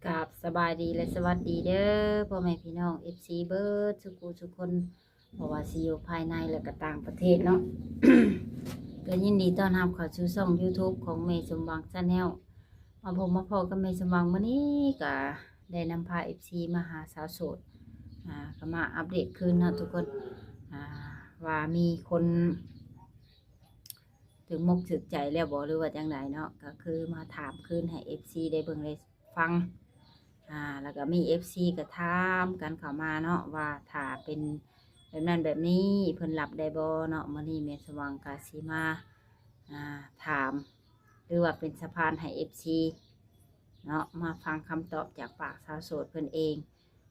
ກາບສະບາຍດີ ແລະ ສະຫວັດດີເດີ ພໍ່ແມ່ພີ່ນ້ອງ ເອັຟຊີ ເບິດສູ່ຜູ້ສູ່ຄົນ ບໍ່ວ່າຊິຢູ່ພາຍໃນ ແລະ ກໍຕ່າງປະເທດເນາະ. ກໍຍິນດີຕ້ອນຮັບເຂົ້າສູ່ຊ່ອງ YouTube ຂອງແມ່ສົມຫວັງ Channel. ມາພົບມາພໍ້ກັບແມ່ສົມຫວັງມື້ນີ້ ກໍໄດ້ນຳພາ ເອັຟຊີ ມາຫາສາວໂສດ ອ່າ ກໍມາອັບເດດຄືນເນາະທຸກຄົນ ອ່າ ວ່າມີຄົນຖືກມົກຖືກໃຈແລ້ວບໍ່ ຫຼືວ່າຈັ່ງໃດເນາະ. ກໍຄືມາຖາມຄືນໃຫ້ ເອັຟຊີ ໄດ້ເບິ່ງໄດ້ຟັງ ອ່າ ແລ້ວກໍມີ ເອັຟຊີ ກໍຖາມກັນເຂົ້າມາເນາະ ວ່າຖ້າເປັນແບບນັ້ນແບບນີ້ ເພິ່ນຮັບໄດ້ບໍ່ເນາະ. ມື້ນີ້ແມ່ສົມຫວັງກໍຊິມາ ອ່າ ຖາມ ຫຼືວ່າເປັນສະພານໃຫ້ ເອັຟຊີ ເນາະ ມາຟັງຄຳຕອບຈາກປາກສາວໂສດເພິ່ນເອງ.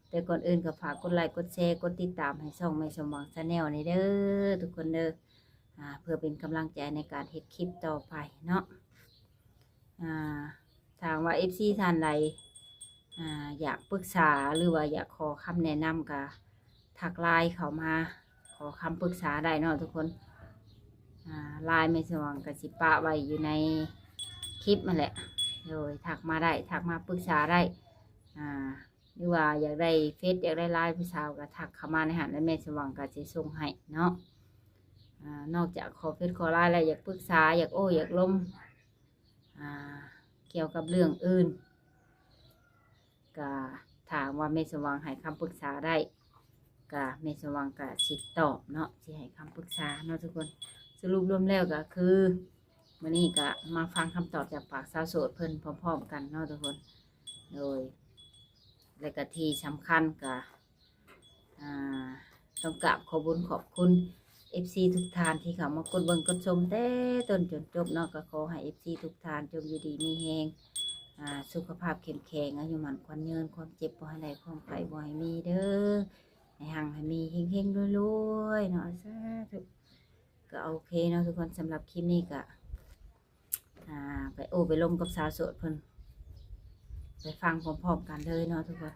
ແຕ່ກ່ອນອື່ນກໍຝາກກົດໄລ ກົດແຊ ກົດຕິດຕາມໃຫ້ຊ່ອງແມ່ສົມຫວັງ Channel ນີ້ເດີທຸກຄົນເດີ ອ່າ ເພື່ອເປັນກຳລັງໃຈໃນການເຮັດຄລິບຕໍ່ໄປເນາະ. ອ່າ ຖ້າຫາກວ່າ ເອັຟຊີ ທ່ານໃດ ອ່າ ຢາກປຶກສາ ຫຼືວ່າຢາກຂໍຄຳແນະນຳ ກໍທັກ LINE ເຂົ້າມາ ຂໍຄຳປຶກສາໄດ້ເນາະທຸກຄົນ. ອ່າ LINE ແມ່ສົມຫວັງກໍຊິປະໄວ້ຢູ່ໃນຄລິບຫັ້ນແຫຼະ ໂດຍ ທັກມາໄດ້ ທັກມາປຶກສາໄດ້ ອ່າ ຫຼືວ່າຢາກໄດ້ເຟສ ຢາກໄດ້ LINE ຜູ້ສາວ ກໍທັກເຂົ້າມາໃນຫັ້ນ ແລ້ວແມ່ສົມຫວັງກໍຊິສົ່ງໃຫ້ເນາະ. ອ່າ ນອກຈາກຂໍເຟສ ຂໍ LINE ແລ້ວ ຢາກປຶກສາ ຢາກໂອ້ ຢາກລົມ ອ່າ ກ່ຽວກັບເລື່ອງອື່ນ ກະຖ້າວ່າແມ່ສົມຫວັງໃຫ້ຄຳປຶກສາໄດ້ ກະແມ່ສົມຫວັງກະຊິຕອບເນາະ ຊິໃຫ້ຄຳປຶກສາເນາະທຸກຄົນ. ສະຫຼຸບລວມແລ້ວກະຄື ມື້ນີ້ກະມາຟັງຄຳຕອບຈາກປາກສາວໂສດເພິ່ນພ້ອມໆກັນເນາະທຸກຄົນ ໂດຍ ແລະກະທີ່ສຳຄັນກະ ອ່າ ຕ້ອງກາບຂອບບຸນຂອບຄຸນ ເອັຟຊີ ທຸກທ່ານທີ່ເຂົ້າມາກົດເບິ່ງກົດຊົມແຕ່ຕົ້ນຈົນຈົບເນາະ. ກໍຂໍໃຫ້ ເອັຟຊີ ທຸກທ່ານຈົ່ງຢູ່ດີມີແຮງ ອ່າ ສຸຂະພາບເຂັ້ມແຂງ ອາຍຸໝັ້ນຂວັນຍືນ ຄວາມເຈັບບໍ່ໃຫ້ໄດ້ ຄວາມໄຂ້ບໍ່ໃຫ້ມີເດີ ໃຫ້ຮັ່ງໃຫ້ມີ ເຮັງໆລວຍໆເນາະ ສາທຸ. ກໍໂອເຄເນາະທຸກຄົນ ສຳລັບຄລິບນີ້ກໍ ອ່າ ໄປໂອ້ໄປລົມກັບສາວໂສດເພິ່ນ ໄປຟັງພ້ອມໆກັນເລີຍເນາະທຸກຄົນ.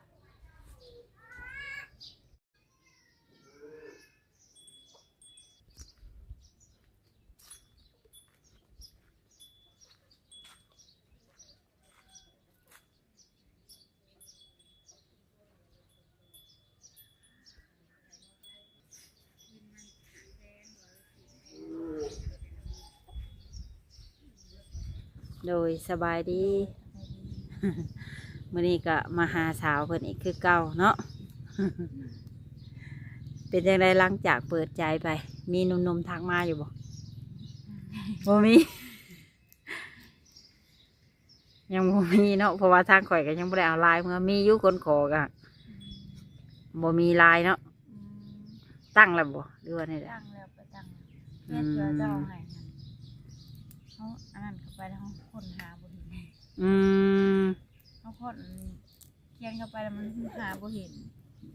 ໂດຍ ສະບາຍດີ ມື້ນີ້ກໍມາຫາສາວເພິ່ນອີກຄືເກົ່າເນາະ. ເປັນຈັ່ງໃດ ຫຼັງຈາກເປີດໃຈໄປ ມີໜຸ່ມໆທັກມາຢູ່ບໍ່? ບໍ່ມີ. ຍັງບໍ່ມີເນາະ ເພາະວ່າທາງຂ້ອຍກໍຍັງບໍ່ໄດ້ເອົາ LINE ເມືອ ມີຢູ່ຄົນຂໍກໍ ອືມ ບໍ່ມີ LINE ເນາະ. ອືມ ຕັ້ງແລ້ວບໍ່ ຫຼືວ່າແນວໃດ? ຕັ້ງແລ້ວ ໄປຕັ້ງເຟສ ອືມ ເພື່ອຈະເອົາໃຫ້ຫັ້ນ ເຮົາອັນນັ້ນເຂົ້າໄປແລ້ວ ເຮົາຄົ້ນຫາບໍ່ເຫັນ. ອືມ ເຮົາຄົ້ນຂຽນເຂົ້າໄປແລ້ວ ມັນຫາບໍ່ເຫັນ.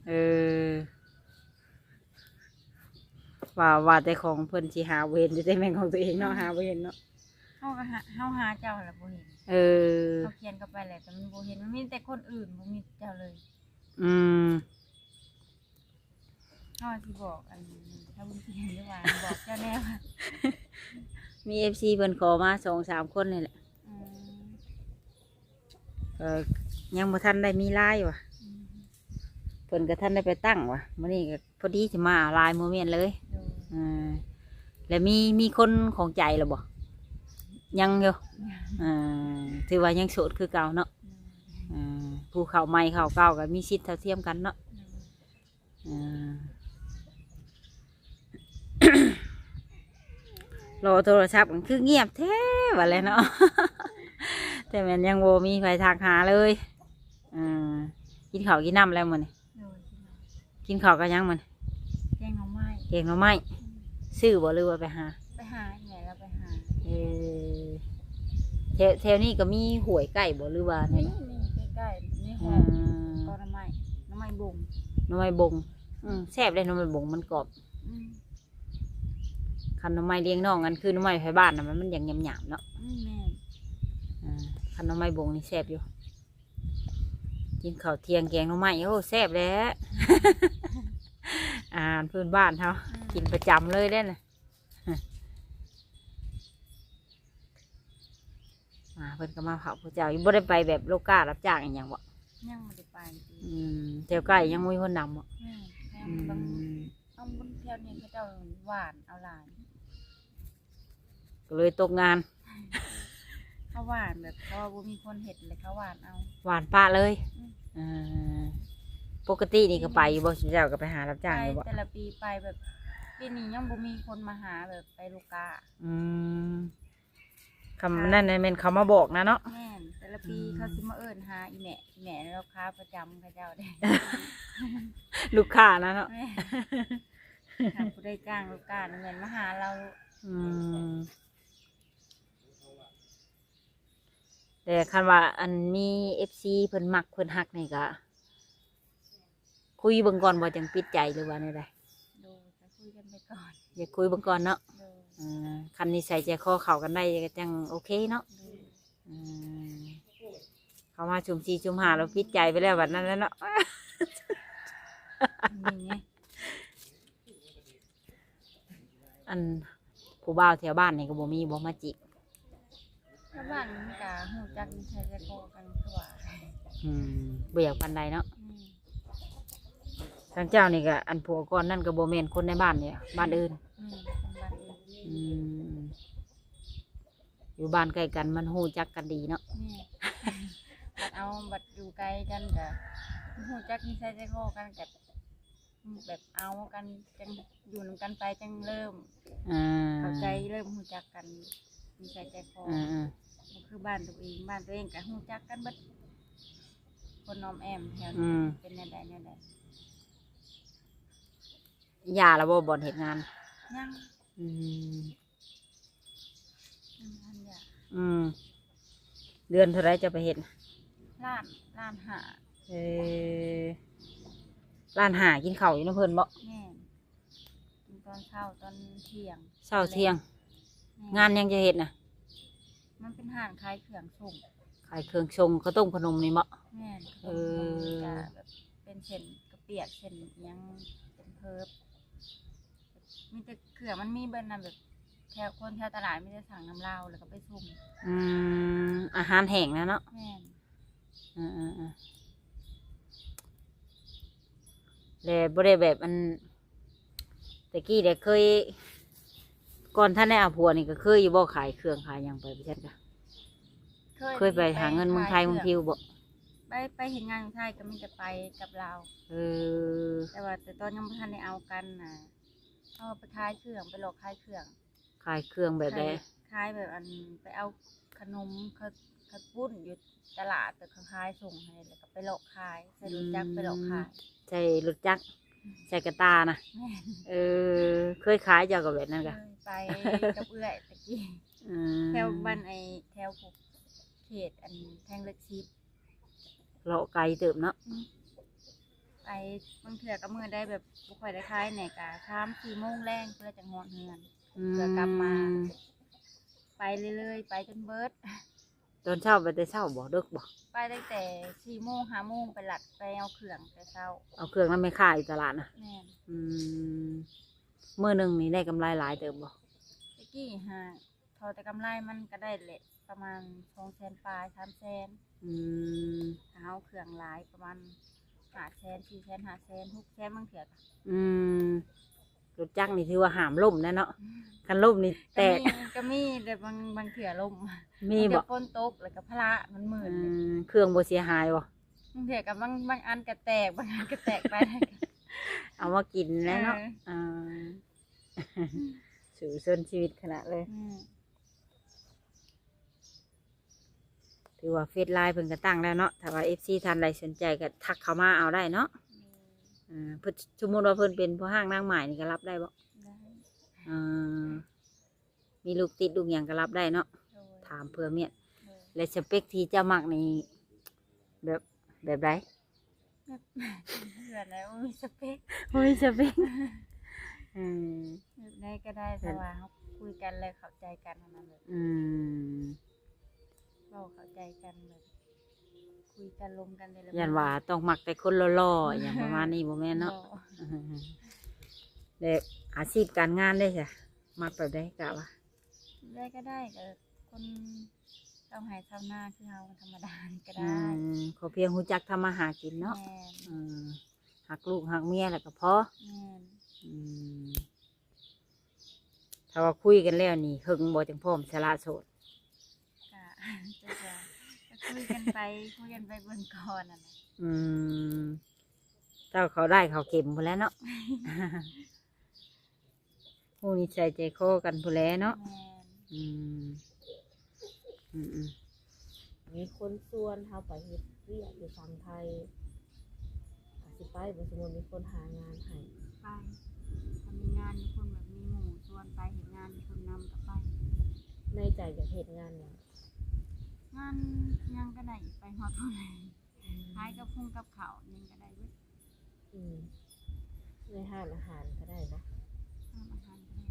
ເອີ ວ່າ ວ່າແຕ່ຂອງເພິ່ນຊິຫາບໍ່ເຫັນ ແຕ່ແມ່ນຂອງຕົວເອງເນາະ ອືມ ຫາບໍ່ເຫັນເນາະ. ເຮົາກໍຫາ ເຮົາຫາເຈົ້າແລ້ວບໍ່ເຫັນ. ເອີ ເຮົາຂຽນເຂົ້າໄປແລ້ວ ແຕ່ມັນບໍ່ເຫັນ ມັນມີແຕ່ຄົນອື່ນ ບໍ່ມີເຈົ້າເລີຍ. ອືມ ເຮົາຊິບອກອັນ ຖ້າບຸນຊິເຫັນ ຫຼືວ່າບອກເຈົ້າແນ່ວ່າ ມີ ເອັຟຊີ ເພິ່ນຂໍມາສອງສາມຄົນນີ້ແຫຼະ. ອືມ ເອີ ຍັງບໍ່ທັນໄດ້ມີ LINE ວ່າ ອືມ ເພິ່ນກໍທັນໄດ້ໄປຕັ້ງວ່າ ມື້ນີ້ກໍພໍດີຊິມາເອົາ LINE ມື້ແມ່ນເລີຍ. ໂດຍ ເອີ ແລ້ວມີ ມີຄົນຂອງໃຈແລ້ວບໍ່? ຍັງຢູ່. ຍັງ ເອີ ຖືວ່າຍັງໂສດຄືເກົ່າເນາະ. ໂດຍ ເອີ ຜູ້ເຂົ້າໃໝ່ເຂົ້າເກົ່າກໍມີສິດເທົ່າທຽມກັນເນາະ. ໂດຍ ເອີ ລໍໂທລະສັບ ມັນຄືງຽບແທ້ວ່າແຫຼະເນາະ. ແຕ່ແມ່ນຍັງບໍ່ມີໃຜທັກຫາເລີຍ. ເອີ ກິນເຂົ້າກິນນ້ຳແລ້ວມື້ນີ້? ໂດຍ ກິນເຂົ້າກັບຫຍັງມື້ນີ້? ແກງໜໍ່ໄມ້. ແກງໜໍ່ໄມ້. ອືມ ຊື້ບໍ່ ຫຼືວ່າໄປຫາ? ໄປຫາ ແມ່ລາວໄປຫາ. ເອີ ແຖວ ແຖວນີ້ກໍມີຫ້ວຍໃກ້ບໍ່ ຫຼືວ່າແນວໃດ? ມີ ມີໃກ້ໆ ໃນຫ້ວຍ. ອືມ ກໍໜໍ່ໄມ້ ໜໍ່ໄມ້ບົງ. ໜໍ່ໄມ້ບົງ. ອືມ ແຊບເດ້ ໜໍ່ໄມ້ບົງ ມັນກອບ. ອືມ ຄັນໜໍ່ໄມ້ລ້ຽງນ້ອງ ອັນຄືໜໍ່ໄມ້ໄທບ້ານນະ ມັນ ມັນຢາກຫຍາບໆເນາະ. ອືມ ແມ່ນ. ອ່າ ຄັນໜໍ່ໄມ້ບົງນີ້ແຊບຢູ່. ກິນເຂົ້າທ່ຽງແກງໜໍ່ໄມ້ ໂອ້ ແຊບແຫຼະ. ອາຫານພື້ນບ້ານເຮົາ. ອືມ ກິນປະຈຳເລີຍເດ້ນະ. ອ່າ ເພິ່ນກໍມາເຝົ້າຜູ້ເຈົ້າຢູ່. ບໍ່ໄດ້ໄປແບບໂລກາຮັບຈ້າງອີ່ຫຍັງບໍ່? ຍັງບໍ່ໄດ້ໄປຕິ. ອືມ ແຖວໃກ້ຍັງບໍ່ມີຄົນນຳບໍ່? ແມ່ນ ແຖວ ອືມ ບາງ ເອົາ ແຖວນີ້ເຂົາເຈົ້າຫວ່ານເອົາຫຼາຍ ກໍເລີຍຕົກງານ. ເຂົາຫວ່ານແບບ ເພາະວ່າບໍ່ມີຄົນເຮັດ ແລ້ວເຂົາຫວ່ານເອົາ ຫວ່ານປະເລີຍ. ອືມ ເອີ ປົກກະຕິນີ້ກໍໄປຢູ່ບໍ່? ເຈົ້າກໍໄປຫາຮັບຈ້າງຢູ່ບໍ່? ແຕ່ລະປີໄປແບບ ປີນີ້ຍັງບໍ່ມີຄົນມາຫາ ແບບໄປລູກຄ້າ. ອືມ ຄຳ ອ່າ ນັ້ນແມ່ນເຂົາມາບອກນະເນາະ. ແມ່ນ ແຕ່ລະປີ ອືມ ເຂົາຊິມາເອີ້ນຫາອີ່ແມ່ ອີ່ແມ່ລາວຂາປະຈຳເຂົາເຈົ້າເດ້ ລູກຄ້ານະເນາະ. ແມ່ນ ຖ້າຜູ້ໃດຈ້າງລູກຄ້ານະແມ່ນມາຫາລາວ. ອືມ ແຕ່ຄັນວ່າ ອັນ ມີເອັຟຊີເພິ່ນມັກເພິ່ນຮັກນີ້ກະ ຄຸຍເບິ່ງກ່ອນບໍ່ ຈັ່ງປິດໃຈ ຫຼືວ່າແນວໃດ? ໂດຍ ກໍຄຸຍກັນໄປກ່ອນ ຢາກຄຸຍເບິ່ງກ່ອນເນາະ. ໂດຍ ເອີ ຄັນນິໄສໃຈຄໍເຂົ້າກັນໄດ້ກໍຈັ່ງໂອເຄເນາະ. ໂດຍ ອືມ ເຂົ້າມາຊຸ່ມສີ່ຊຸ່ມຫ້າແລ້ວປິດໃຈໄປແລ້ວ ບັດນັ້ນແຫຼະເນາະ. ນີ້ໄງ ອັນ ຜູ້ບ່າວແຖວບ້ານນີ້ກໍບໍ່ມີບໍ່ມາຈີບ? ແຖວບ້ານມັນກະຮູ້ຈັກນິໄສໃຈຄໍກັນຄືວ່າ. ອືມ ບໍ່ຢາກປານໃດເນາະ. ອືມ ທາງເຈົ້ານີ້ກະ ອັນ ຜົວກ່ອນນັ້ນກໍບໍ່ແມ່ນຄົນໃນບ້ານນີ້ ບ້ານອື່ນ. ອືມ ຄົນບ້ານອື່ນ. ອືມ ຢູ່ບ້ານໃກ້ກັນມັນຮູ້ຈັກກັນດີເນາະ. ແມ່ນ ບັດເອົາ ບັດຢູ່ໄກກັນກະຮູ້ຈັກນິໄສໃຈຄໍກັນ ກະ ແບບເອົາກັນ ຈັ່ງຢູ່ນຳກັນໄປ ຈັ່ງເລີ່ມ ອ່າ ເຂົ້າໃຈ ເລີ່ມຮູ້ຈັກກັນນິໄສໃຈຄໍ. ອ່າໆ ບໍ່ຄືບ້ານຕົວເອງ ບ້ານຕົວເອງກະຮູ້ຈັກກັນເບິດ ຄົນອ້ອມແອ້ມແຖວນີ້. ອືມ ເປັນແນວໃດແນວໃດ. ຢ່າລະບໍ່ ບ່ອນເຮັດງານ? ຍັງ. ອືມ ຍັງບໍ່ທັນຢາກ. ອືມ ເດືອນເທົ່າໃດເຈົ້າໄປເຮັດ? ລ້ານ ລ້ານຫ້າ. ເອີ ລ້ານຫ້າ ກິນເຂົ້າຢູ່ນຳເພິ່ນບໍ່? ແມ່ນ ກິນຕອນເຊົ້າ ຕອນທ່ຽງ. ເຊົ້າທ່ຽງ. ແມ່ນ ງານຫຍັງເຈົ້າເຮັດນະ? ມັນເປັນຮ້ານຂາຍເຄື່ອງສົ່ງ. ຂາຍເຄື່ອງສົ່ງ ເຂົ້າຕົ້ມຂະໜົມນີ້ບໍ່? ແມ່ນ ເອີ ຂະໜົມກະແບບເປັນເສັ້ນກະປຽກ ເສັ້ນຫຍັງ ເປັນເພີບ ມີແຕ່ເຄື່ອງ ມັນມີເບິດນະ ແບບແຖວ ຄົນແຖວຕະຫຼາດມີແຕ່ສັ່ງນຳລາວ ແລ້ວກໍໄປສົ່ງ. ອືມ ອາຫານແຫ້ງນະເນາະ. ແມ່ນ ເອີໆໆ ແລະບໍ່ໄດ້ແບບ ອັນ ແຕ່ກີ້ແຫຼະເຄີຍ ກ່ອນທັນໄດ້ເອົາຜົວນີ້ກໍເຄີຍຢູ່ບໍ່ ຂາຍເຄື່ອງຂາຍຫຍັງໄປ ໄປຊັ້ນກະ ເຄີຍ ເຄີຍໄປຫາເງິນເມືອງໄທ ເມືອງພິວບໍ່? ໄປ ໄປເຮັດງານຢູ່ໄທກໍມີແຕ່ໄປກັບລາວ. ເອີ ແຕ່ວ່າແຕ່ຕອນຍັງບໍ່ທັນໄດ້ເອົາກັນນະ ເຮົາໄປຂາຍເຄື່ອງ ໄປເລາະຂາຍເຄື່ອງ. ຂາຍເຄື່ອງແບບໃດ? ຂາຍ ຂາຍແບບ ອັນ ໄປເອົາຂະໜົມ ເຂົາ ເຂົາປຸ້ນຢູ່ຕະຫຼາດ ແລ້ວເຂົາຂາຍສົ່ງໃຫ້ ແລ້ວກໍໄປເລາະຂາຍ ໃສ່ລົດຈັກ ອືມ ໄປເລາະຂາຍ. ໃສ່ລົດຈັກ ອືມ ໃສ່ກະຕ່ານະ? ແມ່ນ ເອີ ເຄີຍຂາຍເຈົ້າກໍແບບນັ້ນກະ? ເຄີຍ ໄປກັບເອື້ອຍແຕ່ກີ້. ອືມ ແຖວບ້ານ ໄອ້ ແຖວພວກເຂດ ອັນ ແທງເຫຼັກສິບ. ເລາະໄກເຕີບເນາະ. ອືມ ໄປບາງເທື່ອກໍມື້ໃດແບບບໍ່ຄ່ອຍໄດ້ຂາຍແດ່ກໍ ສາມສີ່ໂມງແລງ ເພື່ອຈັ່ງຮອດເຮືອນ. ອືມ ເພື່ອກັບມາ ໄປເລື້ອຍໆ ໄປຈົນເບິດ. ຕອນເຊົ້າໄປແຕ່ເຊົ້າບໍ່? ເດິກບໍ່? ໄປຕັ້ງແຕ່ສີ່ໂມງ ຫ້າໂມງ ໄປລັດ ໄປເອົາເຄື່ອງແຕ່ເຊົ້າ. ເອົາເຄື່ອງນຳແມ່ຄ້າຢູ່ຕະຫຼາດນະ? ແມ່ນ. ອືມ ມື້ໜຶ່ງນີ້ໄດ້ກຳໄລຫຼາຍເຕີບບໍ່? ແຕ່ກີ້ຫາ ເທົ່າແຕ່ກຳໄລມັນກໍໄດ້ແຫຼະ ປະມານສອງແສນປາຍ ສາມແສນ. ອືມ ຖ້າເຮົາເຄື່ອງຫຼາຍປະມານຫ້າແສນ ສີ່ແສນ ຫ້າແສນ ຫົກແສນ ບາງເທື່ອກະ. ອືມ ລົດຈັກນີ້ຖືວ່າຫ້າມລົ້ມແດ່ເນາະ. ອືມ ຄັນລົ້ມນີ້ແຕກ. ກໍມີ ກໍມີ ແຕ່ບາງ ບາງເທື່ອລົ້ມ. ມີບໍ່? ບາງເທື່ອຝົນຕົກແລ້ວກໍພະລະມັນມື່ນ. ອືມ ເຄື່ອງບໍ່ເສຍຫາຍບໍ່? ບາງເທື່ອກໍບາງ ບາງອັນກໍແຕກ ບາງອັນກໍແຕກໄປ. ເອົາມາກິນແລ້ວເນາະ. ເອີ ອ່າ ສູ້ຊົນຊີວິດຂະໜາດເລີຍ. ອືມ ຖືວ່າເຟສ LINE ເພິ່ນກໍຕັ້ງແລ້ວເນາະ. ຖ້າວ່າ ເອັຟຊີ ທ່ານໃດສົນໃຈກໍທັກເຂົ້າມາເອົາໄດ້ເນາະ. ແມ່ນ. ອ່າ ເພິ່ນ ສົມມຸດວ່າເພິ່ນເປັນພໍ່ຮ້າງນາງໝ້າຍນີ້ກໍຮັບໄດ້ບໍ່? ໄດ້. ອ່າ ມີລູກຕິດລູກຫຍັງກໍຮັບໄດ້ເນາະ. ໂດຍ. ຖາມເພື່ອເມຍ. ໂດຍ. ແລະ ສະເປັກທີ່ເຈົ້າມັກນີ້ ແບບ ແບບໃດ? ແບບ ເພື່ອນແລ້ວ ບໍ່ມີສະເປັກ. ບໍ່ມີສະເປັກ. ອືມ ແບບໃດກໍໄດ້ ແຕ່ວ່າເຮົາຄຸຍກັນແລ້ວເຂົ້າໃຈກັນຫັ້ນນະ. ອືມ ເວົ້າເຂົ້າໃຈກັນ ແບບຄຸຍກັນລົມກັນ. ຢ້ານວ່າຕ້ອງມັກແຕ່ຄົນຫຼໍ່ໆ ຫຍັງປະມານນີ້ ບໍ່ແມ່ນເນາະ. ບໍ່. ແລ້ວອາຊີບການງານເດ້ຊະ ມັກແບບໃດ? ກະວ່າ ແບບໃດກໍໄດ້ ກໍຄົນ ຊາວໄຮ່ຊາວນາຄືເຮົາທຳມະດານີ້ກໍໄດ້. ອືມ ຂໍພຽງຮູ້ຈັກທຳມາຫາກິນເນາະ. ແມ່ນ. ອືມ ຮັກລູກຮັກເມຍແລ້ວກໍພໍ. ແມ່ນ. ອືມ ຖ້າວ່າຄຸຍກັນແລ້ວນີ້ ເຫິງບໍ່ຈັ່ງພ້ອມສະຫຼະໂສດ? ກະ ຈັກວ່າ ກໍຄຸຍກັນໄປ ຄຸຍກັນໄປເບິ່ງກ່ອນຫັ້ນແຫຼະ. ອືມ ເຈົ້າເຂົ້າໄດ້ເຂົ້າເຂັມພຸ້ນແຫຼະເນາະ. ຮູ້ນິໄສໃຈຄໍກັນພຸ້ນແຫຼະເນາະ. ແມ່ນ. ອືມ ອືມໆ ມີຄົນຊວນເຮົາໄປເຮັດວຽກຢູ່ຝັ່ງໄທ ກໍຊິໄປບໍ່? ສົມມຸດມີຄົນຫາງານໃຫ້. ໄປ. ຖ້າມີງານ ມີຄົນແບບ ມີໝູ່ຊວນໄປເຮັດງານ ມີຄົນນຳກໍໄປ. ໃນໃຈຢາກເຮັດງານຫຍັງ? ງານຫຍັງກໍໄດ້ ໄປຮອດຜູ້ໃດ. ອືມ ຂາຍກັບຄົງກັບເຂົ້າຫຍັງກໍໄດ້ເບິດ. ອືມ ໃນຮ້ານອາຫານກໍໄດ້ບໍ່? ຮ້ານອາຫານກໍໄດ້.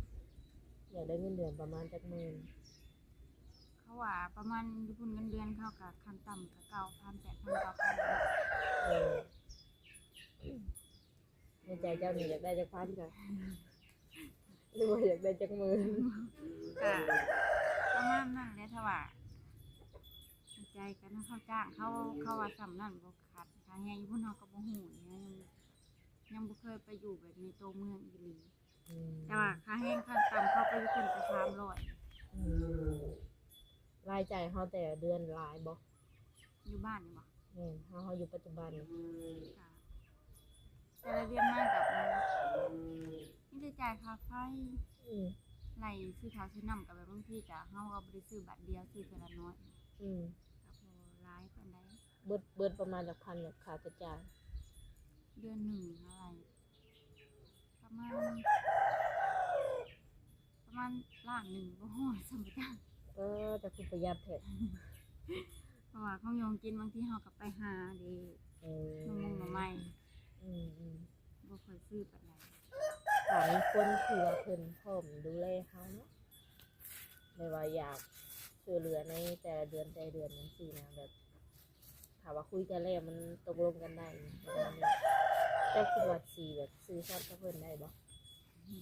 ຢາກໄດ້ເງິນເດືອນປະມານຈັກໝື່ນ? ເຂົາວ່າປະມານ ຢູ່ພຸ້ນເງິນເດືອນເຂົາກໍຂັ້ນຕ່ຳກໍເກົ້າພັນ ແປດພັນ ເກົ້າພັນ. ເອີ ໃນໃຈເຈົ້ານີ້ຢາກໄດ້ຈັກພັນກະ ຫຼືວ່າຢາກໄດ້ຈັກໝື່ນ? ກະປະມານນັ້ນແຫຼະ. ຖ້າວ່າໃນໃຈກໍນຳເຂົາຈ້າງ ເຂົາ ເຂົາວ່າສ່ຳນັ້ນບໍ່ຂັດ. ຄ່າແຮງຢູ່ພຸ້ນເຮົາກໍບໍ່ຮູ້ ຍັງ ຍັງບໍ່ເຄີຍໄປຢູ່ແບບໃນຕົວເມືອງອີ່ຫຼີ. ອືມ ແຕ່ວ່າຄ່າແຮງຂັ້ນຕ່ຳເຂົາໄປຢູ່ພຸ້ນກໍສາມຮ້ອຍ. ອືມ ລາຍຈ່າຍເຮົາແຕ່ລະເດືອນຫຼາຍບໍ່? ຢູ່ບ້ານນີ້ບໍ່? ແມ່ນ. ເຮົາ ເຮົາຢູ່ປັດຈຸບັນນີ້ ກະແຕ່ລະເດືອນມາກໍມີແຕ່ຈ່າຍຄ່າໄຟ. ອືມ ໄລ່ຊື້ເຂົ້າຊື້ນ້ຳ ກໍແບບບາງທີກໍເຮົາກໍບໍ່ໄດ້ຊື້ບາດດຽວ ຊື້ເທື່ອລະໜ້ອຍ. ອືມ ກໍບໍ່ຫຼາຍປານໃດ. ເບິດ ເບິດປະມານຈັກພັນ ແບບຄ່າໃຊ້ຈ່າຍ? ເດືອນໜຶ່ງເທົ່າໃດ? ປະມານ ປະມານລ້ານໜຶ່ງ ບໍ່ຮອດຊ້ຳປະຈັກ. ເອີ ແຕ່ຄືປະຢັດແທ້. ເພາະວ່າຂອງຢູ່ຂອງກິນບາງທີເຮົາກໍໄປຫາເດ້. ເອີ ໜໍ່ມົງໜໍ່ໄມ້. ອືມໆ ບໍ່ຄ່ອຍຊື້ປານໃດ. ຖ້າມີຄົນທີ່ວ່າເພິ່ນພ້ອມດູແລເຮົາເນາະ ແບບວ່າຢາກຊ່ວຍເຫຼືອໃນແຕ່ລະເດືອນ ແຕ່ລະເດືອນຈັ່ງຊີ້ນະ ແບບ ຖ້າວ່າຄຸຍກັນແລ້ວມັນຕົກລົງກັນໄດ້ປະມານນີ້ ເຈົ້າຄິດວ່າຊິແບບສື່ສັດກັບເພິ່ນໄດ້ບໍ່?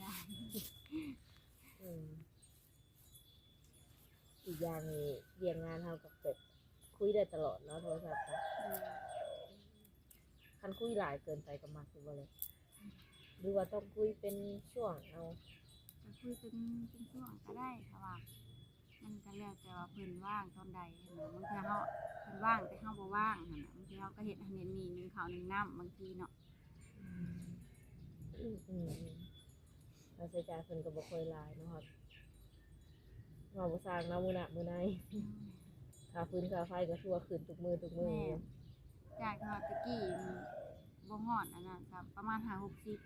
ໄດ້. ອືມ ອີກຢ່າງນີ້ວຽກງານເຮົາກໍແບບຄຸຍໄດ້ຕະຫຼອດເນາະ ໂທລະສັບກະ. ໂດຍ. ຄັນຄຸຍຫຼາຍເກີນໄປກໍມັກຢູ່ບໍ່ເລີຍ ຫຼືວ່າຕ້ອງຄຸຍເປັນຊ່ວງເອົາ? ກໍຄຸຍເປັນ ເປັນຊ່ວງກໍໄດ້ ເພາະວ່າມັນກໍແລ້ວແຕ່ວ່າເພິ່ນວ່າງຕອນໃດຫັ້ນນະ. ບາງເທື່ອເຮົາ ເພິ່ນວ່າງແຕ່ເຮົາບໍ່ວ່າງຫັ້ນນະ ບາງເທື່ອເຮົາກໍເຮັດຫັ້ນເຮັດນີ້ ໜຶ້ງເຂົ້າໜຶ້ງນ້ຳບາງທີເນາະ. ອືມ ອືມໆ ຄ່າໃຊ້ຈ່າຍເພິ່ນກໍບໍ່ຄ່ອຍຫຼາຍເນາະ ເວົ້າບໍ່ຊ່າງເນາະ ມື້ໜ້າມື້ໃນ ຄ່າຟືນຄ່າໄຟກໍຄືວ່າຂຶ້ນທຸກມື້ທຸກມື້. ແມ່ນ. ຈາກທີ່ວ່າແຕ່ກີ້ນີ້ບໍ່ຮອດອັນນັ້ນຊ້ຳ ປະມານຫ້າຫົກສິບ.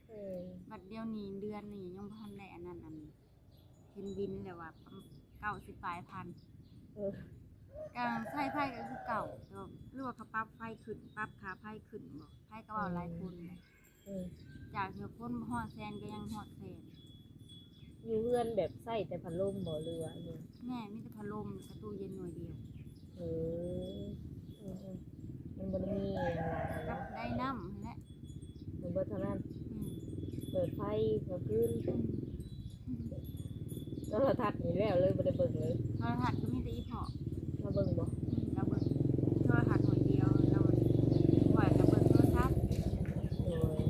ເອີ ບັດດຽວນີ້ເດືອນນີ້ຍັງບໍ່ທັນໄດ້ອັນນັ້ນ ອັນເຫັນບິນແລ້ວວ່າເກົ້າສິບປາຍພັນ. ເອີ ການໃຊ້ໄຟກໍຄືເກົ່າ ແຕ່ວ່າ ຫຼືວ່າເຂົາປັບໄຟຂຶ້ນ ປັບຄ່າໄຟຂຶ້ນບໍ? ໃຜກໍເວົ້າຫຼາຍຄົນແຫຼະ. ເອີ ຈາກທີ່ວ່າຄົນບໍ່ຮອດແສນກໍຍັງຮອດແສນ. ຢູ່ເຮືອນແບບໃຊ້ແຕ່ພັດລົມບໍ ຫຼືວ່າຫຍັງ? ແມ່ນ ມີແຕ່ພັດລົມກັບຕູ້ເຢັນໜ່ວຍດຽວ. ເອີ ເອີໆ ມັນບໍ່ໄດ້ມີຫຍັງຫຼາຍ ກັບໄດ້ນ້ຳຫັ້ນແຫຼະ. ມັນເບິດເທົ່ານັ້ນ. ອືມ ເປີດໄຟກາງຄືນ. ອືມ ໂທລະທັດນີ້ແລ້ວເລີຍ ບໍ່ໄດ້ເບິ່ງເລີຍ. ໂທລະທັດກໍມີແຕ່ອີ່ພໍ່. ລາວເບິ່ງບໍ່? ອືມ ລາວເບິ່ງໂທລະທັດໜ່ວຍດຽວ ລາວວ່າລາວເບິ່ງໂທລະທັດ. ໂດຍ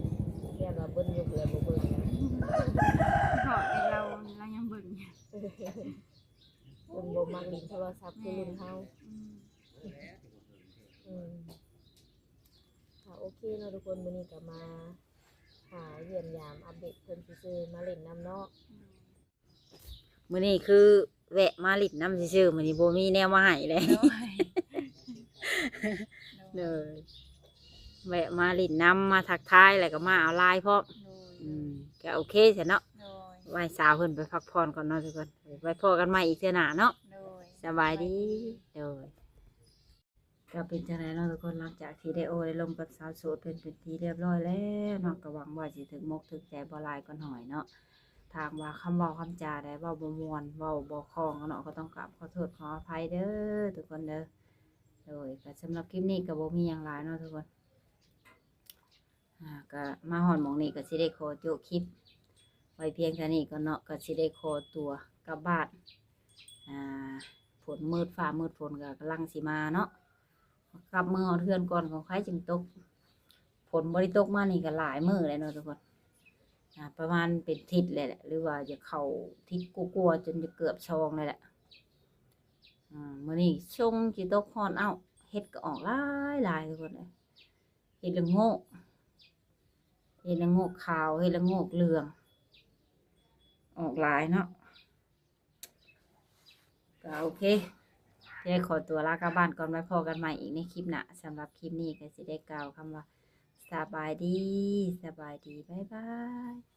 ຢ້ານວ່າເບິ່ງຢູ່ແລ້ວບໍ່ເບິ່ງ. ພໍ່ເອີຍ ລາວ ລາວຍັງເບິ່ງຢູ່ ເພິ່ນບໍ່ມັກຫຼິ້ນໂທລະສັບຄືລຸ້ນເຮົາ. ແມ່ນ. ອືມ ອືມ ກໍໂອເຄເນາະທຸກຄົນ ມື້ນີ້ກໍມາຫາຢ້ຽມຢາມອັບເດດເພິ່ນຊື່ໆ ມາຫຼິ້ນນຳເນາະ. ອືມ ມື້ນີ້ຄືແວະມາຫຼິ້ນນຳຊື່ໆ ມື້ນີ້ບໍ່ມີແນວມາໃຫ້ເລີຍ. ໂດຍ ໂດຍ ໂດຍ ແວະມາຫຼິ້ນນຳ ມາທັກທາຍ ແລ້ວກໍມາເອົາລາຍພ້ອມ. ໂດຍ ອືມ ກໍໂອເຄຊັ້ນເນາະ. ໂດຍ ໄວ້ສາວເພິ່ນໄປພັກຜ່ອນກ່ອນເນາະທຸກຄົນ ໄວ້ພໍ້ກັນໃໝ່ອີກເທື່ອໜ້າເນາະ. ໂດຍ ສະບາຍດີ. ສະບາຍດີ. ໂດຍ ກໍເປັນຈັ່ງໃດເນາະທຸກຄົນ ຫຼັງຈາກທີ່ໄດ້ໂອ້ໄດ້ລົມກັບສາວໂສດເພິ່ນເປັນທີ່ຮຽບຮ້ອຍແລ້ວເນາະ ກໍຫວັງວ່າຊິຖືກມົກຖືກໃຈບໍ່ຫຼາຍກໍໜ້ອຍເນາະ. ຖ້າຫາກວ່າຄຳເວົ້າຄຳຈາໃດເວົ້າບໍ່ມ່ວນ ເວົ້າບໍ່ຄ່ອງເນາະ ກໍຕ້ອງກາບຂໍໂທດຂໍອະໄພເດີທຸກຄົນເດີ. ໂດຍ ກໍສຳລັບຄລິບນີ້ກໍບໍ່ມີຫຍັງຫຼາຍເນາະທຸກຄົນ ອ່າ ກໍມາຮອດໝ່ອງນີ້ກໍຊິໄດ້ຂໍໂຈະຄລິບໄວ້ພຽງເທົ່ານີ້ກ່ອນເນາະ ກໍຊິໄດ້ຂໍຕົວກັບບ້ານ ອ່າ ຝົນມືດ ຟ້າມືດ ຝົນກໍກຳລັງຊິມາເນາະ. ກັບມາຮອດເຮືອນກ່ອນຂອງໃຜຈຶ່ງຕົກ. ຝົນບໍ່ໄດ້ຕົກມານີ້ກໍຫຼາຍມື້ແລ້ວເນາະທຸກຄົນ. ອ່າ ປະມານເປັນທິດແລ້ວແຫຼະ ຫຼືວ່າຈະເຂົ້າທິດກວ່າໆ ຈົນຈະເກືອບສອງແລ້ວແຫຼະ. ອ່າ ມື້ນີ້ຊົງຊິຕົກຮ້ອນ ເອົ້າ ເຫັດກໍອອກຫຼາຍໆ ທຸກຄົນເອີຍ. ເຫັດລະໂງກ ເຫັດລະໂງກຂາວ ເຫັດລະໂງກເຫຼືອງ ອອກຫຼາຍເນາະ. ກໍໂອເຄ ຈະໄດ້ຂໍຕົວລາກັບບ້ານກ່ອນ ໄວ້ພໍ້ກັນໃໝ່ອີກໃນຄລິບໜ້າ. ສຳລັບຄລິບນີ້ກໍຊິໄດ້ກ່າວຄຳວ່າ ສະບາຍດີ ສະບາຍດີ ບາຍບາຍ.